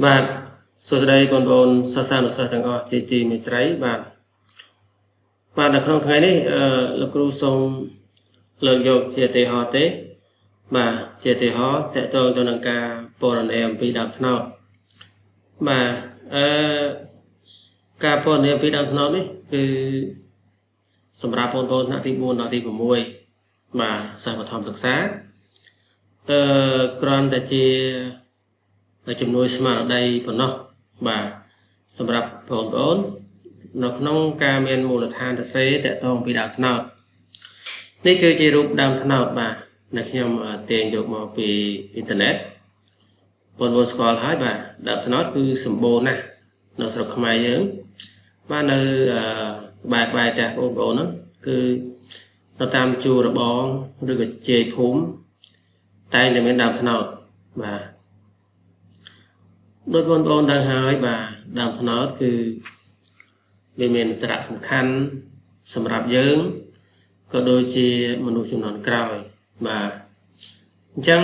បាទសួស្តីបងប្អូនសិស្សានុសិស្សទាំងអស់ជាទីមេត្រីបាទបាទនៅក្នុងថ្ងៃនេះលោកគ្រូសូមលើកយកជាឧទាហរណ៍ទេបាទជាឧទាហរណ៍តកតងទៅនឹងការពណ៌នាអំពីដើមត្នោតបាទអឺការពណ៌នាអំពីដើមត្នោតនេះគឺសម្រាប់បងប្អូនថ្នាក់ទី4ដល់ទី6បាទសិស្សបឋមសិក្សាគ្រាន់តែជាជំនួយស្មារតីប៉ុណ្ណោះបាទសម្រាប់បងប្អូននៅក្នុងការមានមូលដ្ឋានសរសេរតាក់ទងពីដើមត្នោតនេះគឺជារូបដើមត្នោតបាទដែលខ្ញុំទាញយកមកពីអ៊ីនធឺណិតបងប្អូនស្គាល់ហើយបាទដើមត្នោតគឺសម្បូរណាស់នៅស្រុកខ្មែរយើងបាទនៅក្បែរផ្ទះបងប្អូនហ្នឹងគឺនៅតាមជួររបងឬក៏ជ័យភូមិតែងតែមានដើមត្នោតបាទដោយបងប្អូនដឹងហើយបាទដើមត្នោតគឺវាមានសារៈសំខាន់សម្រាប់យើងក៏ដូចជាមនុស្សជំនាន់ក្រោយបាទអញ្ចឹង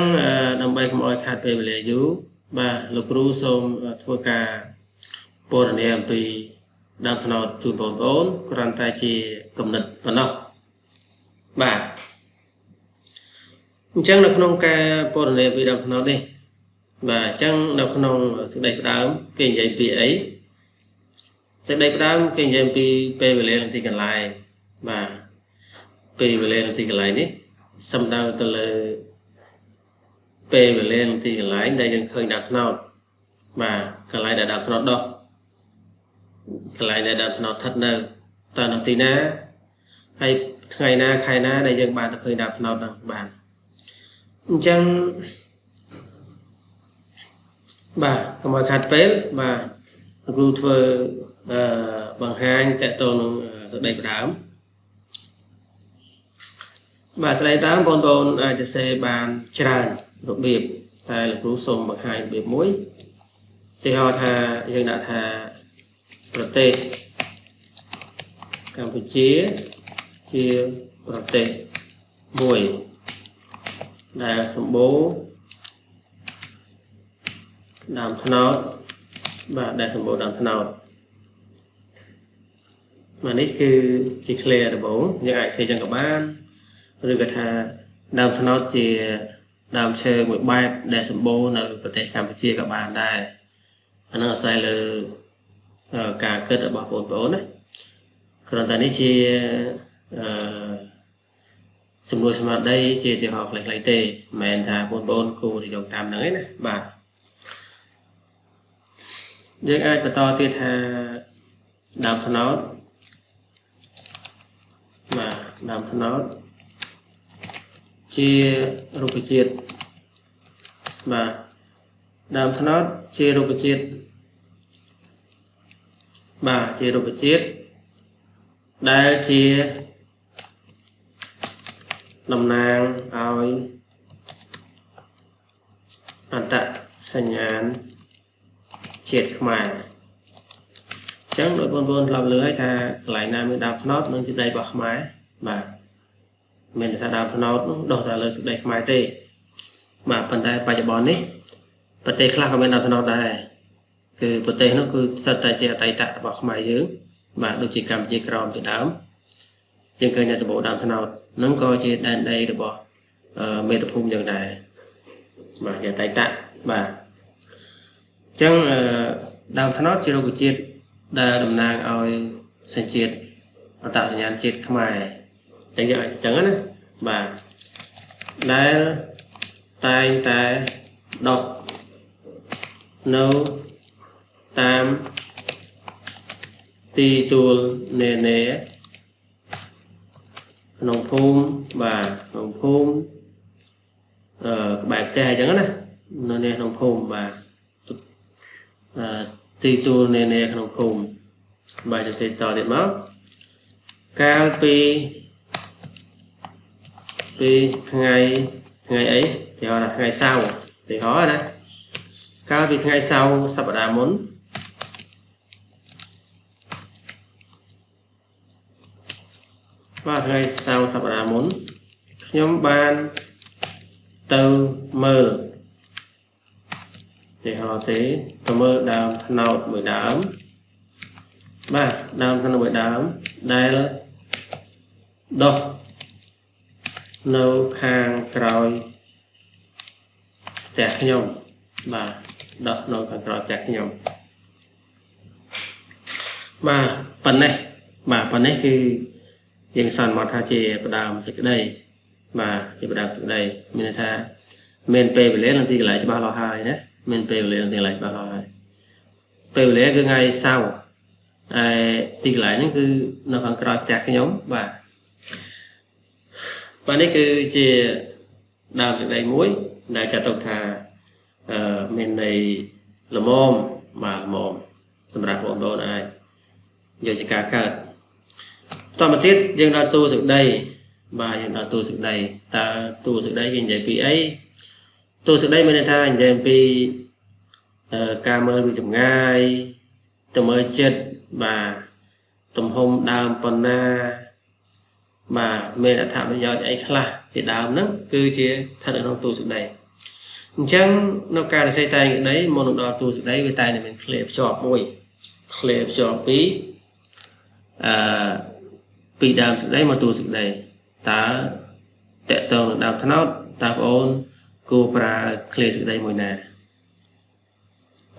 ដើម្បីកុំឲ្យខាតពេលវេលាយូរបាទលោកគ្រូសូមធ្វើការពណ៌នាអំពីដើមត្នោតជូនបងប្អូនគ្រាន់តែជាគំនិតប៉ុណ្ណោះបាទអញ្ចឹងនៅក្នុងការពណ៌នាពីដើមត្នោតនេះបាទអញ្ចឹងនៅក្នុងសេចក្តីផ្ដើមគេនិយាយពីអីសេចក្តីផ្ដើមគេនិយាយពីពេលវេលានិងទីកន្លែងបាទពេលវេលានិងទីកន្លែងនេះសំដៅទៅលើពេលវេលានិងទីកន្លែងដែលយើងឃើញដើមត្នោតបាទកន្លែងដែលដើមត្នោតដុះកន្លែងដែលដើមត្នោតស្ថិតនៅតើនៅទីណាហើយថ្ងៃណាខែណាដែលយើងបានទៅឃើញដើមត្នោតហ្នឹងបាទអញ្ចឹងបាទកុំឲ្យខាត់ពេលបាទលោកគ្រូធ្វើបង្ហាញតកតនឹងសេចក្តីផ្ដើមបាទសេចក្តីផ្ដើមបងប្អូនអាចសរសេរបានច្រើនរបៀបតែលោកគ្រូសូមបង្ហាញរបៀបមួយឧទាហរណ៍ថាយើងដាក់ថាប្រទេសកម្ពុជាជាប្រទេសមួយដែលសម្បូរដើមត្នោតបាទដែលសម្បូរដើមត្នោតបាទនេះគឺជា clear ដំបូងយើងអាចសេចឹងក៏បានឬក៏ថាដើមត្នោតជាដើមឈើមួយបែបដែលសម្បូរនៅប្រទេសកម្ពុជាក៏បានដែរអានឹងអាស្រ័យលើការគិតរបស់បងប្អូនណាគ្រាន់តែនេះជាជំនួយស្មារតីជាឧទាហរណ៍ខ្លីៗទេមិនមែនថាបងប្អូនគួរតែយកតាមហ្នឹងឯណាបាទយើងអាចបន្តទៀតថាដើមត្នោតបាទដើមត្នោតជារុក្ខជាតិបាទដើមត្នោតជារុក្ខជាតិបាទជារុក្ខជាតិដែលជាតំណាងឲ្យអត្តសញ្ញាណជាតិខ្មែរអញ្ចឹងដោយបងប្អូនធ្លាប់លើហើយថាកន្លែងណាមានដើមត្នោតនឹងជាដីរបស់ខ្មែរបាទមិនថាដើមត្នោតនោះដុះតែលើទឹកដីខ្មែរទេបាទប៉ុន្តែបច្ចុប្បន្ននេះប្រទេសខ្លះក៏មានដើមត្នោតដែរគឺប្រទេសនោះគឺសិតតែជាអតីតរបស់ខ្មែរយើងបាទដូចជាកម្ពុជាក្រោមជាដើមយើងឃើញតែសម្បូរដើមត្នោតនឹងក៏ជាដែនដីរបស់មេត្តាភូមិយ៉ាងដែរបាទជាអតីតបាទអញ្ចឹងដើមត្នោតជារុក្ខជាតិដែលតំណាងឲ្យសញ្ជាតិអត្តសញ្ញាណជាតិខ្មែរអញ្ចឹងយើងអាចអញ្ចឹងណាបាទដែលតែងតែដុះនៅតាមទីទួលនានាក្នុងភូមិបាទក្នុងភូមិក្បែរផ្ទះអញ្ចឹងណានៅនេះក្នុងភូមិបាទទីទួលនានាក្នុងភូមិបាទจะសេតទៀតមកកាលពីថ្ងៃអីទីហោថាថ្ងៃសៅរ៍ទីហោណាកាលពីថ្ងៃសៅរ៍សប្តាហ៍មុនបាទថ្ងៃសៅរ៍សប្តាហ៍មុនខ្ញុំបានទៅមើល ទីហោទេទៅមើលដើមថ្នោតមួយដើមបាទដើមថ្នោតមួយដើមដែលដុះនៅខាងក្រោយផ្ទះខ្ញុំបាទដុះនៅខាងក្រោយផ្ទះខ្ញុំបាទប៉ុណ្ណេះបាទប៉ុណ្ណេះគឺយើងសន្មតថាជាផ្ដើមសេចក្តីបាទជាផ្ដើមសេចក្តីមានន័យថាមានពេលវេលានិងទីកន្លែងច្បាស់លាស់ហើយណាមានពេលវេលានិងទីកន្លែងច្បាស់លាស់ហើយពេលវេលាគឺថ្ងៃសៅរ៍ឯទីកន្លែងហ្នឹងគឺនៅខាងក្រោយផ្ទះខ្ញុំបាទបាទនេះគឺជាដើមសេចក្តីមួយដែលចាត់ទុកថាមានន័យល្មមបាទល្មមសម្រាប់បងប្អូនអាចយកជាការកើតបន្តមកទៀតយើងដល់តួសេចក្តីបាទយើងដល់តួសេចក្តីតើតួសេចក្តីគេនិយាយពីអីតួសេចក្តីមានន័យថានិយាយអំពីការមើលពីចម្ងាយទៅមើលចិត្តបាទទំហំដើមប៉ុណ្ណាបាទមានអត្ថប្រយោជន៍អីខ្លះជាដើមហ្នឹងគឺជាស្ថិតនៅក្នុងតួសេចក្តីអញ្ចឹងនៅការសរសេរតែងក្តីមុននឹងដល់តួសេចក្តីវាតែងតែមានឃ្លាភ្ជាប់មួយឃ្លាភ្ជាប់ពីពីដើមសេចក្តីមកតួសេចក្តីតើតកតងនឹងដើមថ្នោតតើបងអូនគួរប្រើឃ្លាសេចក្តីមួយណា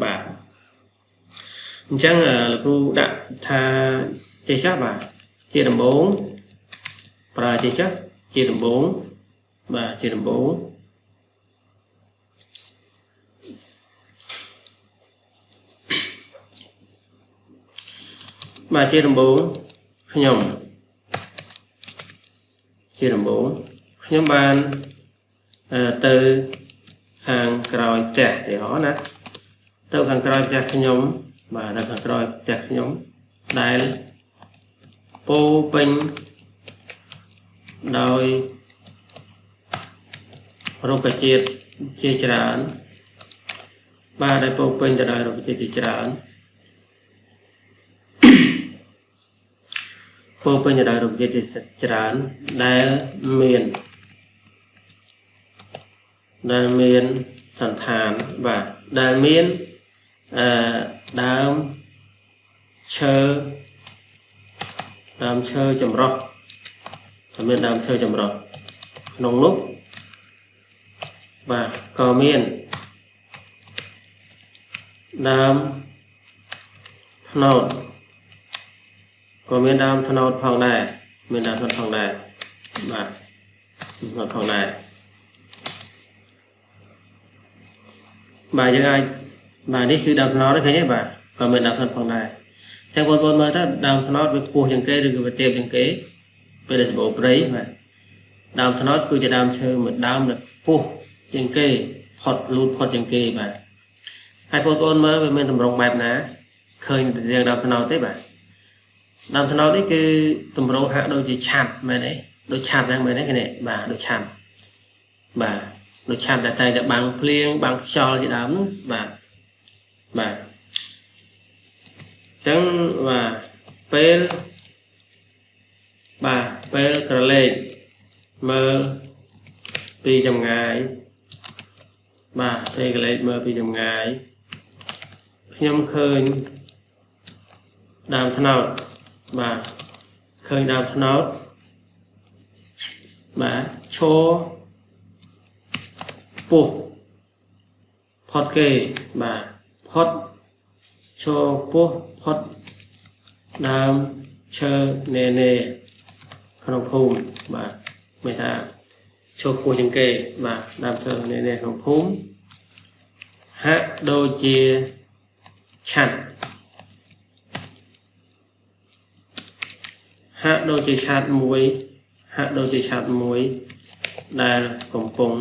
បាទអញ្ចឹងលោកគ្រូដាក់ថាចេះចាស់បាទជាដំបូងប្រើចេះចាស់ជាដំបូងបាទជាដំបូងបាទជាដំបូងខ្ញុំជាដំបូងខ្ញុំបានទៅខាងក្រោយផ្ទះទីហោណាទៅខាងក្រោយផ្ទះខ្ញុំបាទនៅខាងក្រោយផ្ទះខ្ញុំដែលពោពេញដោយរុក្ខជាតិជាច្រើនបាទដែលពោពេញទៅដោយរុក្ខជាតិជាច្រើនពោពេញទៅដោយរុក្ខជាតិជាច្រើនដែលមានសន្តានបាទដែលមានដើមឈើដើមឈើចម្រុះមានដើមឈើចម្រុះក្នុងនោះបាទក៏មានដើមថ្នោតក៏មានដើមថ្នោតផងដែរមានដើមថ្នោតផងដែរបាទថ្នោតផងដែរបាទយើងអាចបាទនេះគឺដើមថ្នោតឃើញទេបាទក៏មានដើមថ្នោតផងដែរអញ្ចឹងបងប្អូនមើលទៅដើមថ្នោតវាខ្ពស់ជាងគេឬក៏វាទាបជាងគេពេលដែលសម្បូរព្រៃបាទដើមថ្នោតគឺជាដើមឈើមួយដើមដែលខ្ពស់ជាងគេផុតលូតផុតជាងគេបាទហើយបងប្អូនមើលវាមានទម្រង់បែបណាឃើញរាងដើមថ្នោតទេបាទដើមថ្នោតនេះគឺទម្រង់ហាក់ដូចជាឆាត់មែនទេដូចឆាត់ហ្នឹងមែនទេគេនេះបាទដូចឆាត់បាទដូចឆាត់ដែលតែបាំងភ្លៀងបាំងខ្យល់ជាដើមនោះបាទបាទអញ្ចឹងបាទពេលបាទពេលក្រឡេកមើលពីចម្ងាយបាទពេលក្រឡេកមើលពីចម្ងាយខ្ញុំឃើញដើមថ្នោតបាទឃើញដើមថ្នោតបាទឈរពោះផុតគេបាទផុតឈរពោះផុតដើមឈើណេណេក្នុងភូមិបាទមានថាឈរពោះជាងគេបាទដើមឈើណេណេក្នុងភូមិហាក់ដូចជាឆាត់ហាក់ដូចជាឆាត់មួយហាក់ដូចជាឆាត់មួយដែលកំពុង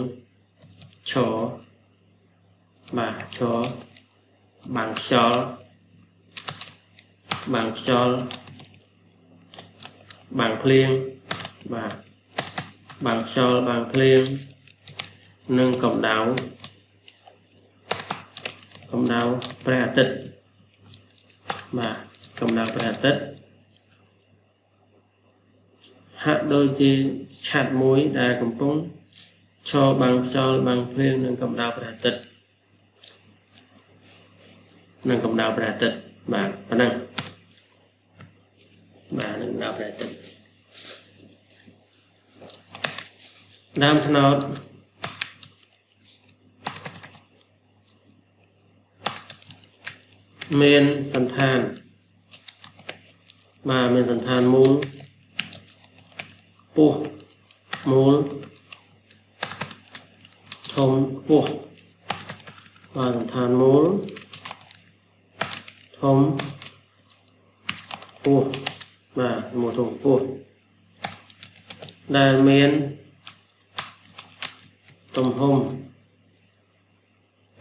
ឈរបាទឈរបាំងខ្យល់បាំងខ្យល់បាំងភ្លៀងបាទបាំងខ្យល់បាំងភ្លៀងនិងកម្ដៅកម្ដៅព្រះអាទិត្យបាទកម្ដៅព្រះអាទិត្យហាក់ដូចជាឆាត់មួយដែលកំពុងឈរបាំងខ្យល់បាំងភ្លៀងនិងកម្ដៅព្រះអាទិត្យ និងកម្ដៅព្រះអាទិត្យបាទប៉ុណ្ណឹងបាទនឹងកម្ដៅព្រះអាទិត្យដើមត្នោតមានសន្តានបាទមានសន្តានមូលខ្ពស់មូលធំខ្ពស់បាទសន្តានមូលធំខ្ពស់បាទមូលធំខ្ពស់ដែលមានទំហំ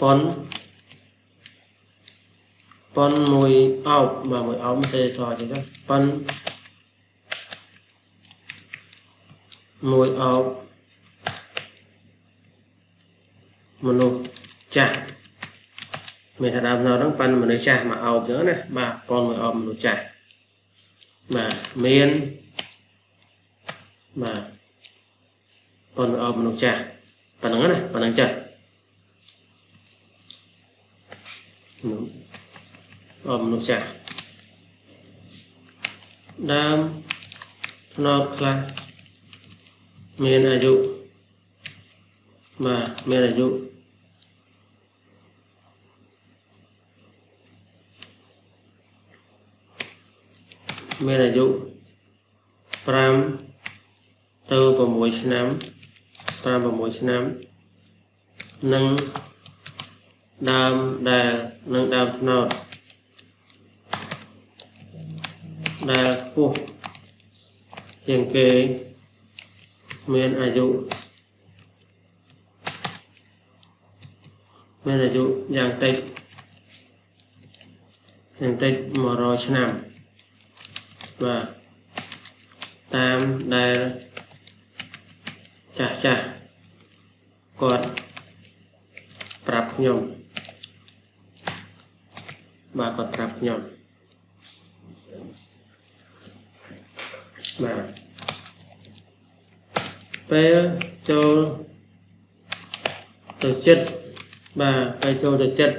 ប៉ុនប៉ុនមួយអោបបាទមួយអោបសេសចេះចុះប៉ុនមួយអោបមនុស្សចាស់មានថាដើមហ្នឹងប៉ាន់មនុស្សចាស់មកអោបចឹងណាបាទប៉ុនមួយអោបមនុស្សចាស់បាទមានបាទប៉ុនមួយអោបមនុស្សចាស់ប៉ុណ្ណឹងណាប៉ុណ្ណឹងចាស់អោបមនុស្សចាស់ដើមត្នោតខ្លះមានអាយុបាទមានអាយុមានអាយុ5ទៅ6ឆ្នាំ5 6ឆ្នាំនិងដើមដែលនឹងដើមត្នោតដែលខ្ពស់ជាងគេមានអាយុយ៉ាងតិចយ៉ាងតិច100ឆ្នាំបាទតាមដែលចាស់ចាស់គាត់ប្រាប់ខ្ញុំបាទគាត់ប្រាប់ខ្ញុំបាទពេលចូលទៅចិត្តបាទពេលចូលទៅចិត្ត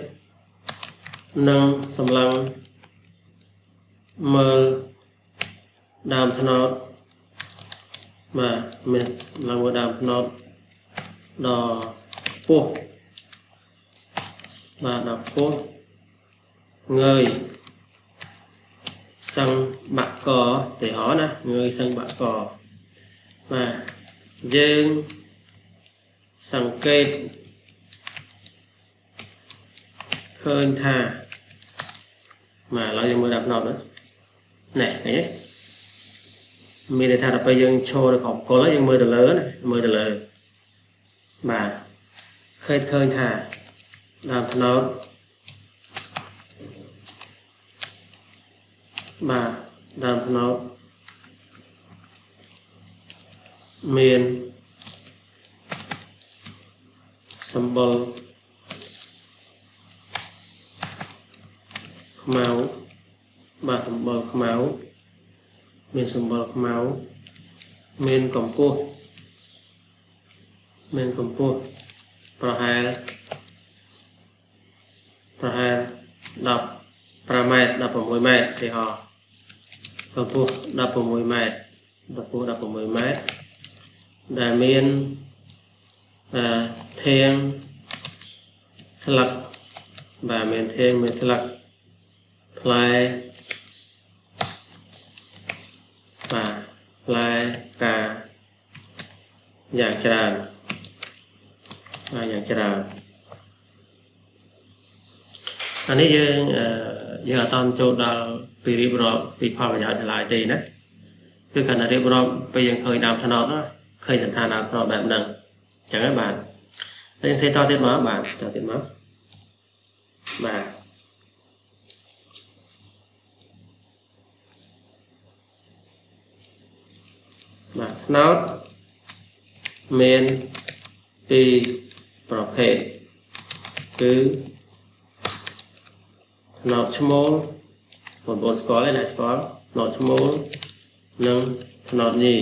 និងសម្លឹងមើលដើមត្នោតបាទមានសម្លឹងមើលដើមត្នោតដល់ខ្ពស់បាទដល់ខ្ពស់ងើយសឹងបាក់កទីហោណាងើយសឹងបាក់កបាទយើងសង្កេតឃើញថាបាទឥឡូវយើងមើលដើមត្នោតណានេះឃើញទេមានន័យថាដល់ពេលយើងឈរនៅក្រោមគល់យើងមើលទៅលើណាមើលទៅលើបាទឃើញថាដើមត្នោតបាទដើមត្នោតមានសម្បុរខ្មៅបាទសម្បុរខ្មៅមានសម្បុរខ្មៅមានកម្ពស់មានកម្ពស់ប្រហែល15ម៉ែត្រ16ម៉ែត្រទីហោកម្ពស់16ម៉ែត្រកម្ពស់16ម៉ែត្រដែលមានធាងស្លឹកបាទមានធាងមានស្លឹកផ្លែបាទផ្លែកាយ៉ាងច្រើនបាទយ៉ាងច្រើនអានេះយើងយើងអត់តចូលដល់ពីរៀបរាប់ពីផលប្រយោជន៍ដល់ឡើយទេណាគឺគ្រាន់តែរៀបរាប់ពេលយើងឃើញដើមត្នោតឃើញសន្តានដើមត្នោតបែបហ្នឹងអញ្ចឹងហ៎បាទហើយយើងសេតទៀតមកបាទតទៀតមកបាទបាទត្នោតមានពីរប្រភេទគឺត្នោតឈ្មោលបងប្អូនស្គាល់ទេណាស្គាល់ត្នោតឈ្មោលនិងត្នោតញី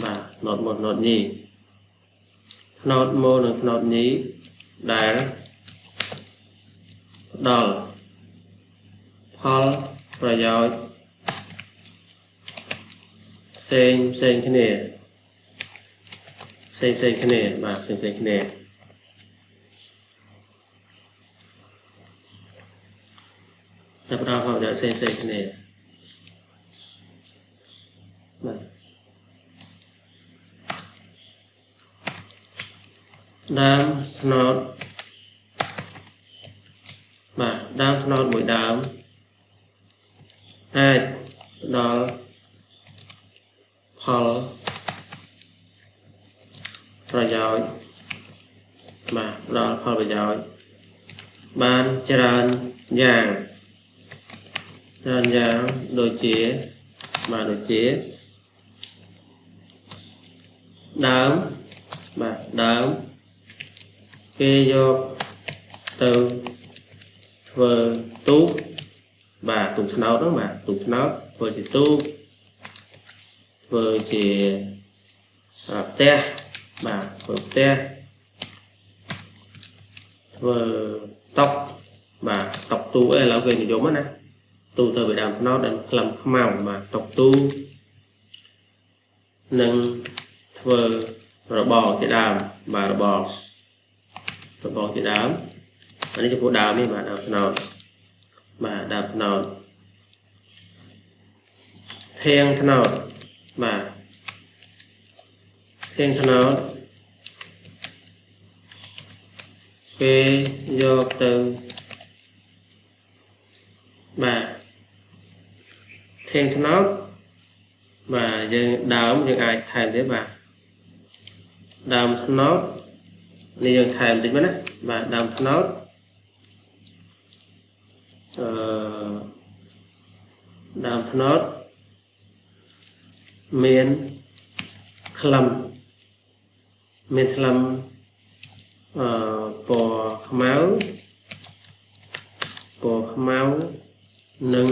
បាទត្នោតមូលត្នោតញីត្នោតមូលនិងត្នោតញីដែល ផ្ដល់ផលប្រយោជន៍ផ្សេងផ្សេងគ្នាផ្សេងផ្សេងគ្នាបាទផ្សេងផ្សេងគ្នាតែផ្ដល់ផលប្រយោជន៍ផ្សេងផ្សេងគ្នាបាទដើមត្នោតបាទដើមត្នោតមួយដើមអាចផ្ដល់ផលប្រយោជន៍បាទផ្ដល់ផលប្រយោជន៍បានច្រើនយ៉ាងច្រើនយ៉ាងដូចជាបាទដូចជាដើមបាទដើមគេយកទៅធ្វើទូកបាទទូកត្នោតហ្នឹងបាទទូកត្នោតធ្វើជាទូកធ្វើជាផ្ទះបាទធ្វើផ្ទះធ្វើតុកបាទតុកទូអីឥឡូវគេនិយមណាទូធ្វើពីដើមត្នោតដែលក្លឹមខ្មៅបាទតុកទូនិងធ្វើរបរជាដើមបាទរបរជាដើមអានេះចំពោះដើមនេះបាទដើមត្នោតបាទដើមត្នោតធាងត្នោតបាទធាងត្នោតគេយកទៅបាទធាងត្នោតបាទយើងដើមយើងអាចថែមទៀតបាទដើមត្នោតនេះយើងថែមតិចមកណាបាទដើមត្នោតដើមត្នោតមានក្លឹមមានក្លឹមពណ៌ខ្មៅពណ៌ខ្មៅនិង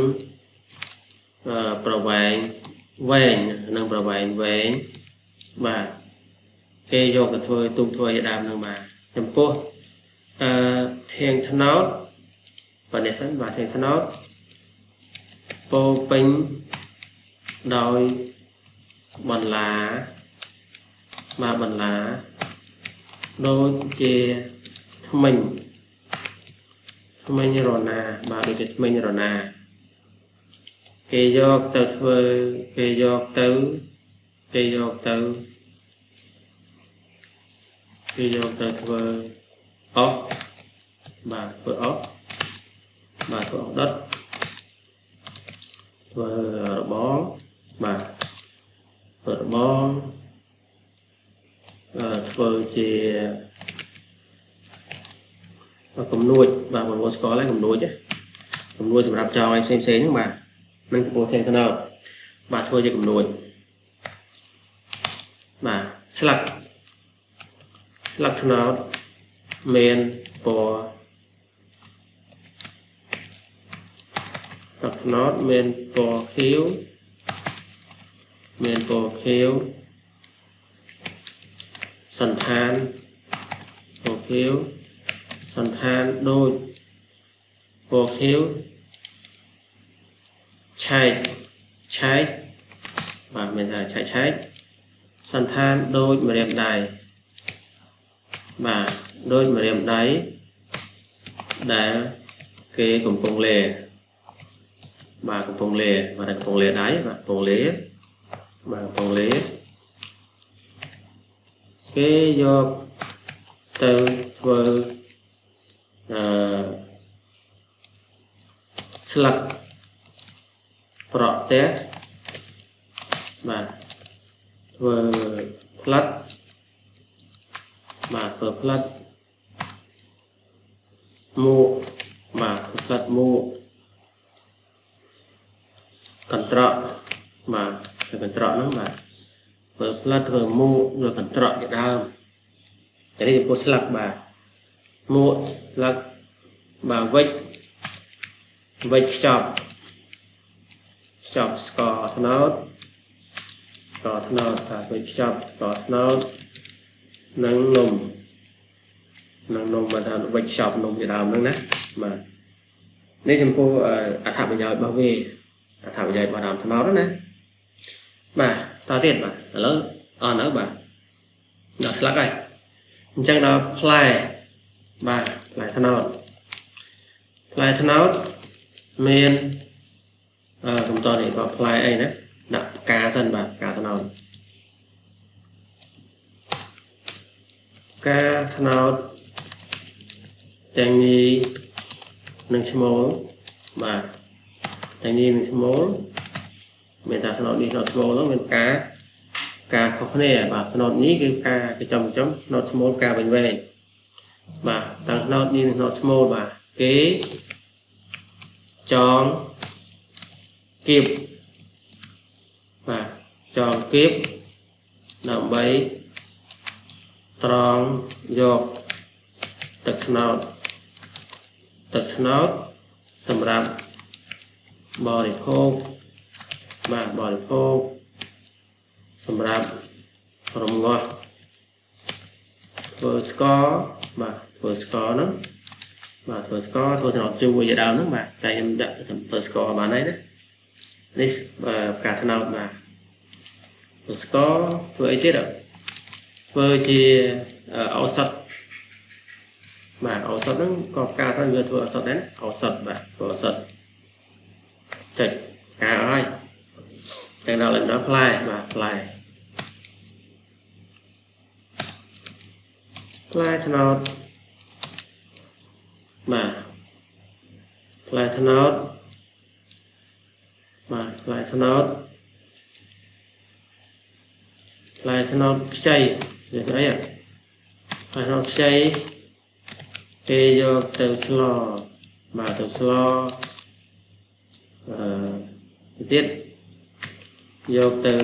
ប្រវែងវែងនិងប្រវែងវែងបាទគេយកទៅធ្វើទូកធ្វើឲ្យដើមនឹងបាទចំពោះធាងត្នោតបាទនេះសិនបាទធាងត្នោតពោពេញដោយបន្លាបាទបន្លាដូចជាថ្មិញថ្មិញរណាបាទដូចជាថ្មិញរណាគេយកទៅធ្វើគេយកទៅគេយកទៅគេយកទៅធ្វើអុសបាទធ្វើអុសបាទធ្វើអុសដុតធ្វើរបងបាទធ្វើរបងធ្វើជាកំនួចបាទបងប្អូនស្គាល់ហើយកំនួចកំនួចសម្រាប់ចងឲ្យផ្សេងផ្សេងហ្នឹងបាទនឹងចំពោះធាងត្នោតបាទធ្វើជាកំនួចបាទស្លឹកស្លឹកត្នោតមានពណ៌ស្លឹកត្នោតមានពណ៌ខៀវមានពណ៌ខៀវសន្តានពណ៌ខៀវសន្តានដូចពណ៌ខៀវឆែកឆែកបាទមានថាឆែកឆែកសន្តានដូចម្រាមដៃបាទដូចម្រាមដៃដែលគេកំពុងលេបាទកំពុងលេបាទកំពុងលេដៃបាទកំពុងលេបាទកំពុងលេគេយកទៅធ្វើស្លឹកប្រក់ផ្ទះបាទធ្វើផ្លិតបាទធ្វើផ្លិតមួកបាទផ្លិតមួកកន្ត្រកបាទធ្វើកន្ត្រកហ្នឹងបាទធ្វើផ្លិតធ្វើមួកធ្វើកន្ត្រកជាដើមតែនេះចំពោះស្លឹកបាទមួកស្លឹកបាទវិចវិចខ្ចប់ខ្ចប់ស្ករត្នោតស្ករត្នោតបាទវិចខ្ចប់ស្ករត្នោតនិងនំនិងនំបាទថាវិចខ្ចប់នំជាដើមហ្នឹងណាបាទ នេះចំពោះអត្ថប្រយោជន៍របស់វាអត្ថប្រយោជន៍របស់ដើមត្នោតណាបាទតទៀតបាទឥឡូវអស់នៅបាទដល់ស្លឹកហើយអញ្ចឹងដល់ផ្លែបាទផ្លែត្នោតផ្លែត្នោតមានកំតនេះក៏ផ្លែអីណាដាក់ផ្កាសិនបាទផ្កាត្នោតផ្កាត្នោតទាំងញីនិងឈ្មោលបាទទាំងញីនិងឈ្មោលមានតែត្នោតនេះត្នោតឈ្មោលហ្នឹងមានផ្កាផ្កាខុសគ្នាបាទត្នោតនេះគឺផ្កាកញ្ចំកញ្ចំត្នោតឈ្មោលផ្កាវែងវែងបាទទាំងត្នោតនេះនិងត្នោតឈ្មោលបាទគេចងគៀបបាទចងគៀបដើម្បីត្រង់យកទឹកត្នោតទឹកត្នោតសម្រាប់បរិភោគបាទបរិភោគសម្រាប់រំងាស់ធ្វើស្ករបាទធ្វើស្ករហ្នឹងបាទធ្វើស្ករធ្វើត្នោតជូរជាដើមហ្នឹងបាទតែខ្ញុំដាក់ធ្វើស្ករបានហើយណានេះផ្កាត្នោតបាទធ្វើស្ករធ្វើអីទៀតធ្វើជាឱសថបាទឱសថហ្នឹងក៏ផ្កាទៅវាធ្វើឱសថដែរណាឱសថបាទធ្វើឱសថចុចផ្កាអស់ហើយតែដល់ឡើងដល់ផ្លែបាទផ្លែផ្លែត្នោតបាទផ្លែត្នោតបាទផ្លែត្នោតផ្លែត្នោតខ្ចីនិយាយអីផ្លែត្នោតខ្ចីគេយកទៅស្លបាទទៅស្លទៀតយកទៅ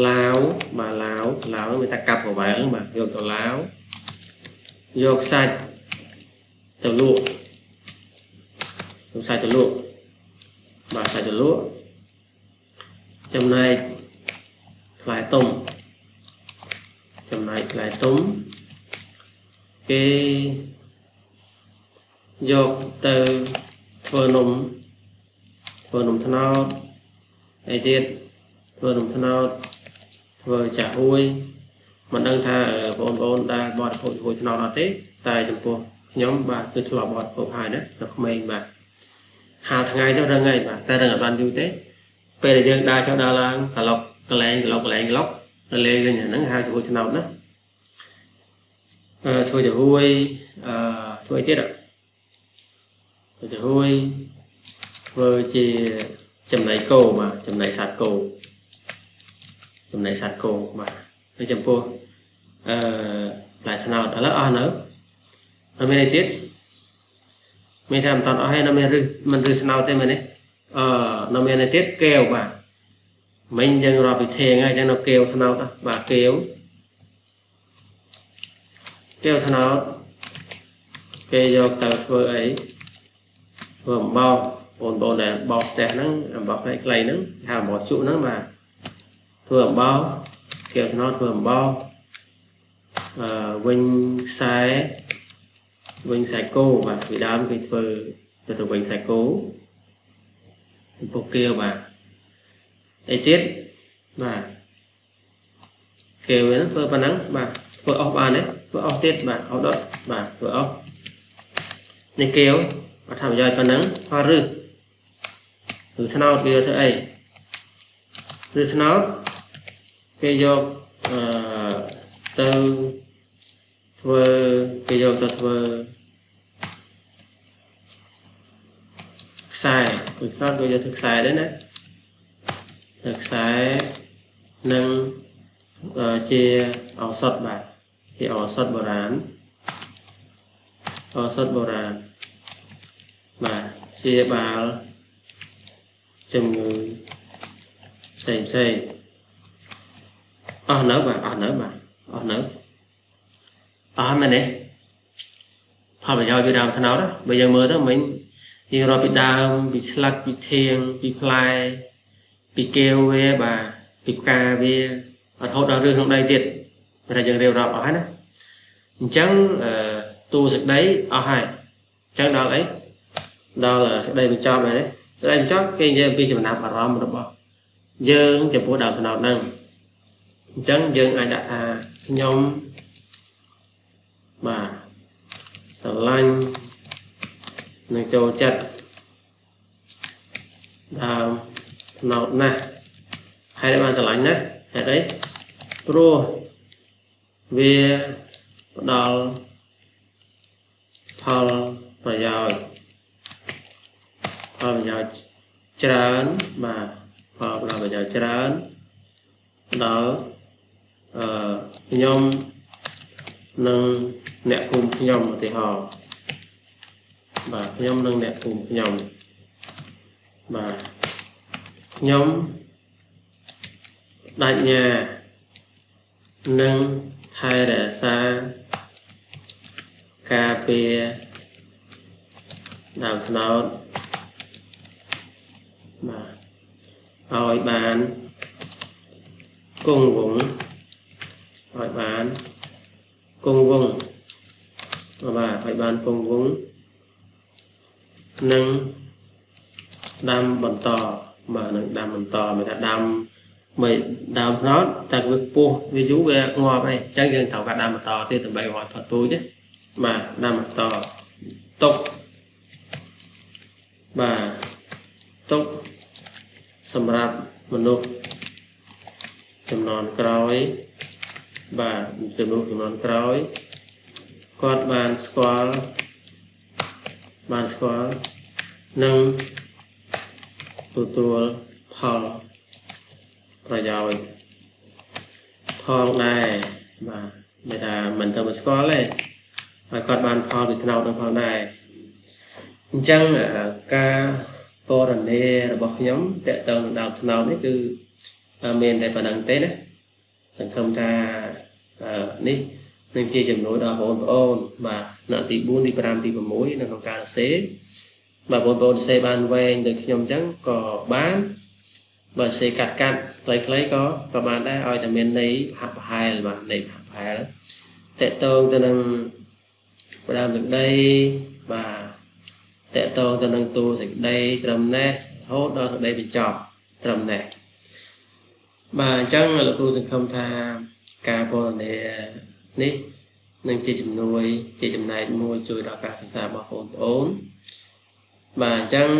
ឡាវបាទឡាវឡាវមានតែកាប់ប្រវែងហ្នឹងបាទយកទៅឡាវយកសាច់ទៅលក់យកសាច់ទៅលក់បាទសាច់ទៅលក់ចំណែកផ្លែទុំចំណែកផ្លែទុំគេយកទៅធ្វើនំធ្វើនំត្នោតអីទៀតធ្វើនំត្នោតធ្វើចាហួយមិនដឹងថាបងប្អូនដែលបរិភោគហួយត្នោតអត់ទេតែចំពោះខ្ញុំបាទគឺធ្លាប់បរិភោគហើយណានៅក្មេងបាទហាលថ្ងៃទៅរឹងហើយបាទតែរឹងអត់បានយូរទេពេលដែលយើងដើរចុះដើរឡើងក្លុកកលែងក្លុកកលែងក្លុករលេងវិញហ្នឹងហៅចាហួយត្នោតណាធ្វើចាហួយធ្វើអីទៀតធ្វើចាហួយធ្វើជាចំណីគោបាទចំណីសត្វគោចំណីសត្វគោបាទហើយចំពោះផ្លែត្នោតឥឡូវអស់នៅនៅមានអីទៀតមានថាមិនតាន់អស់ហើយនៅមានរឹសមិនរឹសត្នោតទេមែនទេនៅមានអីទៀតកែវបាទមិញយើងរាប់ពីធេងហើយអញ្ចឹងនៅកែវត្នោតបាទកែវកែវត្នោតគេយកទៅធ្វើអីធ្វើអំបោសបងប្អូនដែលបោសផ្ទះហ្នឹងអំបោសខ្លីៗហ្នឹងហៅអំបោសជក់ហ្នឹងបាទធ្វើអំបោសកែវត្នោតធ្វើអំបោសវិញខ្សែវិញខ្សែគោបាទពីដើមគេធ្វើទៅវិញខ្សែគោចំពោះកែវបាទអីទៀតបាទកែវហ្នឹងធ្វើប៉ុណ្ណឹងបាទធ្វើអស់បានទេធ្វើអស់ទៀតបាទអស់ដុតបាទធ្វើអស់នេះកែវអត្ថប្រយោជន៍ប៉ុណ្ណឹងអត់ឬឬត្នោតគេយកធ្វើអីឬត្នោតគេយកទៅធ្វើគេយកទៅធ្វើខ្សែគឺត្នោតគេយកធ្វើខ្សែដែរណាធ្វើខ្សែនិងជាឱសថបាទជាឱសថបុរាណឱសថបុរាណបាទជាបាលជំងឺផ្សេងផ្សេងអស់នៅបាទអស់នៅបាទអស់នៅអស់មែនទេផលប្រយោជន៍ពីដើមត្នោតបើយើងមើលទៅមិញយើងរាប់ពីដើមពីស្លឹកពីធៀងពីផ្លែពីកែវវាបាទពីផ្កាវារហូតដល់រឿងក្នុងដីទៀតបើថាយើងរៀបរាប់អស់ហើយណាអញ្ចឹងតួសេចក្តីអស់ហើយអញ្ចឹងដល់អី ដល់សេចក្តីបញ្ចប់ហើយសេចក្តីបញ្ចប់គេនិយាយអំពីចំណាប់អារម្មណ៍របស់យើងចំពោះដើមត្នោតហ្នឹងអញ្ចឹងយើងអាចដាក់ថាខ្ញុំបាទស្រឡាញ់នឹងចូលចិត្តដើមត្នោតណាស់ហើយបានស្រឡាញ់ណាស់ហេតុអីព្រោះវាផ្ដល់ផលប្រយោជន៍ច្រើនបាទផលប្រយោជន៍ច្រើនដល់ខ្ញុំនិងអ្នកភូមិខ្ញុំឧទាហរណ៍បាទខ្ញុំនិងអ្នកភូមិខ្ញុំបាទខ្ញុំបដិញ្ញានឹងថែរក្សាការពារដើមត្នោតបាទឲ្យបានគង់វង្សឲ្យបានគង់វង្សបាទឲ្យបានគង់វង្សនិងដាំបន្តបាទនឹងដាំបន្តមានថាដាំមិនដើមត្នោតតែវាខ្ពស់វាយូរវាងាប់ហើយអញ្ចឹងយើងត្រូវការដាំបន្តទៀតដើម្បីឲ្យផុតពូជណាបាទដាំបន្តទុកបាទទុកសម្រាប់មនុស្សចំនួនក្រោយបាទមនុស្សចំនួនក្រោយគាត់បានស្គាល់និងទទួលផលប្រយោជន៍ផងដែរបាទមិនថាមិនទៅមកស្គាល់ទេហើយគាត់បានផលពីត្នោតនឹងផងដែរអញ្ចឹងការពណ៌នារបស់ខ្ញុំតកតងនឹងដើមត្នោតនេះគឺមានតែប៉ុណ្្នឹងទេណាសង្ឃឹមថានេះនឹងជាចំនួនដល់បងប្អូនបាទថ្នាក់ទី4ទី5ទី6នៅក្នុងការសរសេរបាទបងប្អូនសរសេរបានវែងដូចខ្ញុំអញ្ចឹងក៏បានបើសរសេរកាត់ខ្លីៗក៏បានដែរឲ្យតែមានន័យហាក់ប្រហែលបាទន័យហាក់ប្រហែលតកតងទៅនឹងផ្ដើមសេចក្តីបាទតកតងទៅនឹងតួសេចក្តីត្រឹមនេះរហូតដល់សេចក្តីបញ្ចប់ត្រឹមនេះបាទអញ្ចឹងលោកគ្រូសង្ឃឹមថាការពណ៌នានេះនឹងជាជំនួយជាចំណែកមួយជួយដល់ការសិក្សារបស់បងប្អូនបាទអញ្ចឹង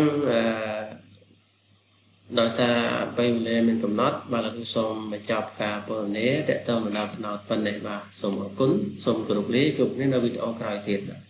ដោយសារពេលវេលាមានកំណត់បាទលោកគ្រូសូមបញ្ចប់ការពណ៌នាតកតងនឹងដើមត្នោតប៉ុណ្ណេះបាទសូមអរគុណសូមគោរពលាជួបគ្នានៅវីដេអូក្រោយទៀតបាទ